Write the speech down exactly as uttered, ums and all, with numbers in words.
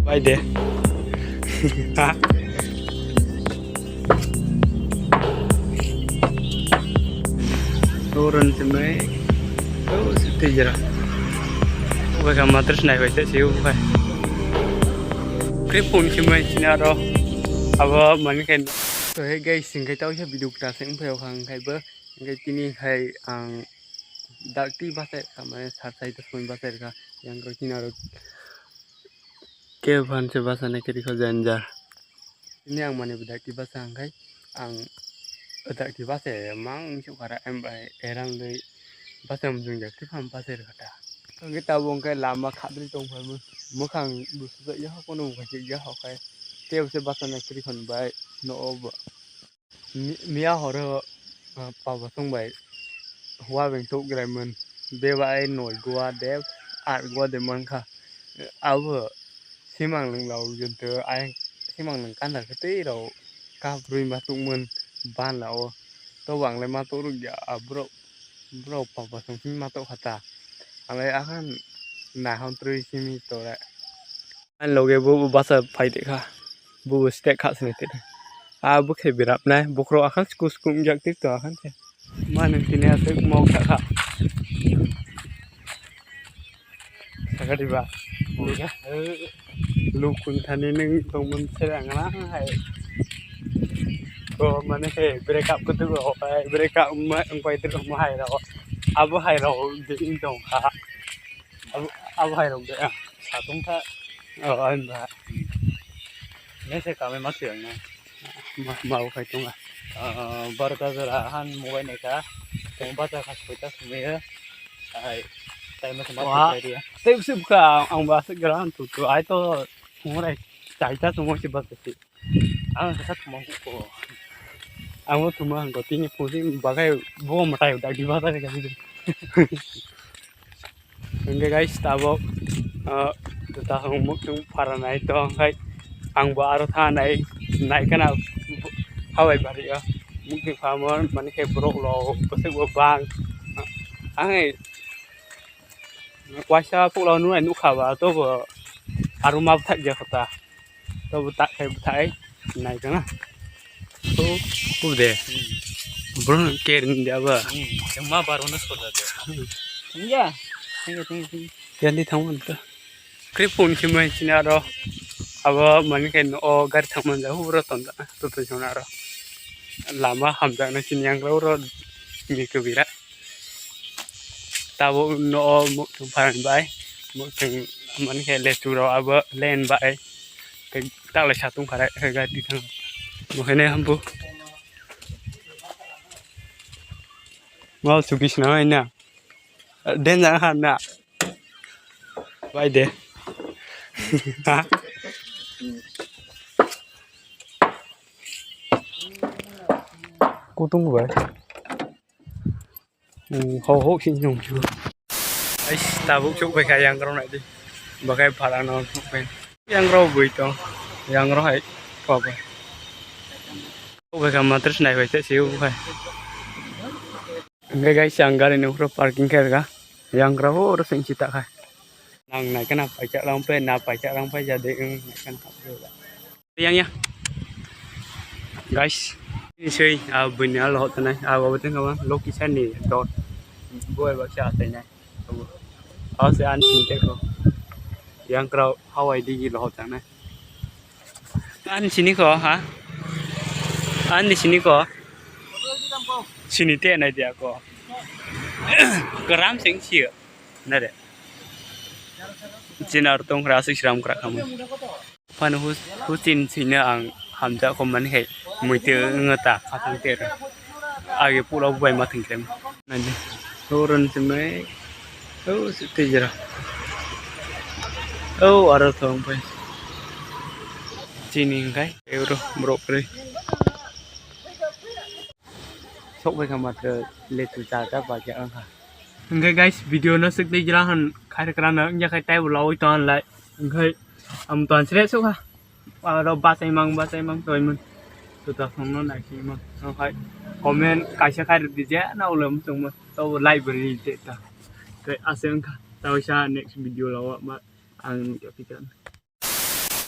Bai de. Ha? Turun sini. Oh, sini jera. Bai ka matris nai bai se siu bai. Kripun sini aro. Abo mani kan. So hey guys, singkai tau ya video kita sing phayo khang kai bo. Hingke tini hai ang dakti bachai rwkha, mane sar side o songwi bachai rwkha, yang rok tini aro kebo phan se bachana kwrwi kha janja. Tini ang mane bo dakti bacha hwnkhe ang dakti bachai mang wngsukkha ra, em bai eram dei bachai mujung dakti phan bachai rwkha ta. Hingke tabuk hingke lama khadri tongphai mwkhang bo sujak ya, kono bo kaisa ya, hokai tebo se bachana kwrwi kha bai nogo bo. Mi-, miya horo, ah, papa song bai hua beng tuk grai mun. Beba ai noi gua de, ar gua de man kha. Abo simang ling lau jento ai simang ling kanda kete rau kap rui ma tuk mun ban la o. To bang le ma tuk ruk ya, ah, bro, bro papa song simi ma tuk khata. Ale akan na hon trui simi to re. Ani loge bo bo basa phai de kha. Bo bo stek kha sini te. A bo khe birap nai. Bokhro akhak sku sku jak tik to akhan se. Ma nang tini aswk mok kha kha. Saka diba. Lukun thani nang tongmon se ang na hai. Ko mane he break up kutu ko hai break up ma ang pai tu ma hai ro. Abo hai ro de in tong kha. Abo, abo hai rok de, ah, satung kha. Oh, ang ba. Nese kami ma siyang na. Ma, ma bo khai tonga. Ah, barka jora han mobile ne ka. Tong bacha kha soita sumaya. Ai, tai ma ma. Wah. Tei bisi buka ang ba se gran tu tu ai to. Murai. Tai ta tu mo si ba se. Ang kha thumang ko. Ang thumang ko tini pusi bagai bo matai dak di ba ta ka. Hingke guys, tabok, ah, juta hong muktung para nai to, hingke ang bo aro tha nai, nai kana hawai bari o, muktung phamon, mani khe borok lo, bwswk bo bang, ang waisa pukla nunai nukha ba, to bo aro ma bwthak ya kho ta. To bo tak khai bwthai nai kana. To ku de. Bro ke rin de aba. Hmm, yang ma baro na soda de. Iya. Thank you, thank you, thank you. Yang di thang man to. Kri phone khi mai sini aro. Abo mani kai no o gari thang man ja hu bro ton da. To to jona aro. Lama hamjak na sini yang ro ro mi ke bira. Tabuk no o mukthung pharan bai, mukthung mani khe lechu rok abo len bai, tei taklai satung kharai khe gari thang. Bo khe ne hambu. Mal chukis na hai na. Danger ha na. Bai de. Ha? Kutung bai. Hmm, ho ho sing song chu. Ais, tabuk chuk bai kha yang rok nai di. Bakai phara no chuk bai. Yang rok bui tong. Yang rok hai pa bai. Chuk bai kha matris nai bai se siu bai. Hingke guys, ang gari ni ukhro parking khe rwkha. Yang rok ho oro sing si ta khai. Nang nai kana paisa rang pai na paisa rang pai ja de ung nai kana. Yang ya. Guys, ini sui, ah, bunya lo tanai, ah, bawa tengah bang, loki sani dot, boy baksa tanai. Awas ya, anjing teko. Yang kerau, Hawaii digi lo tanai. An sini ko, ha? An di sini ko? Sini te nai dia ko. Keram sing sih, nade. Jinar tong rasa siram kerak kamu. Phano hus-, husin sino ang hamjak kho mani khai muitu wngwi ta khathang ter. Age pulo bai ma thang krem. Nadi. Horon simi. Oh, tejera. Oh, aro thong pai. Chini hingkai euro brok re. Sok bai kha matra lechu cha cha ba kya ang kha. Hingke guys, video no sik tei jira han khai kra na wngya khai tei bo lawi ton lai. Hingke am ton sre suk ha. Aro bachai mang, bachai mang toi mun. Tuta phone no nai si mang. Ang khai comment kaisa khai rwdi je na ulo mung tong mo. To library je ta. Tei ase wngkha. Tawisa next video lawa ma ang nungya pikan.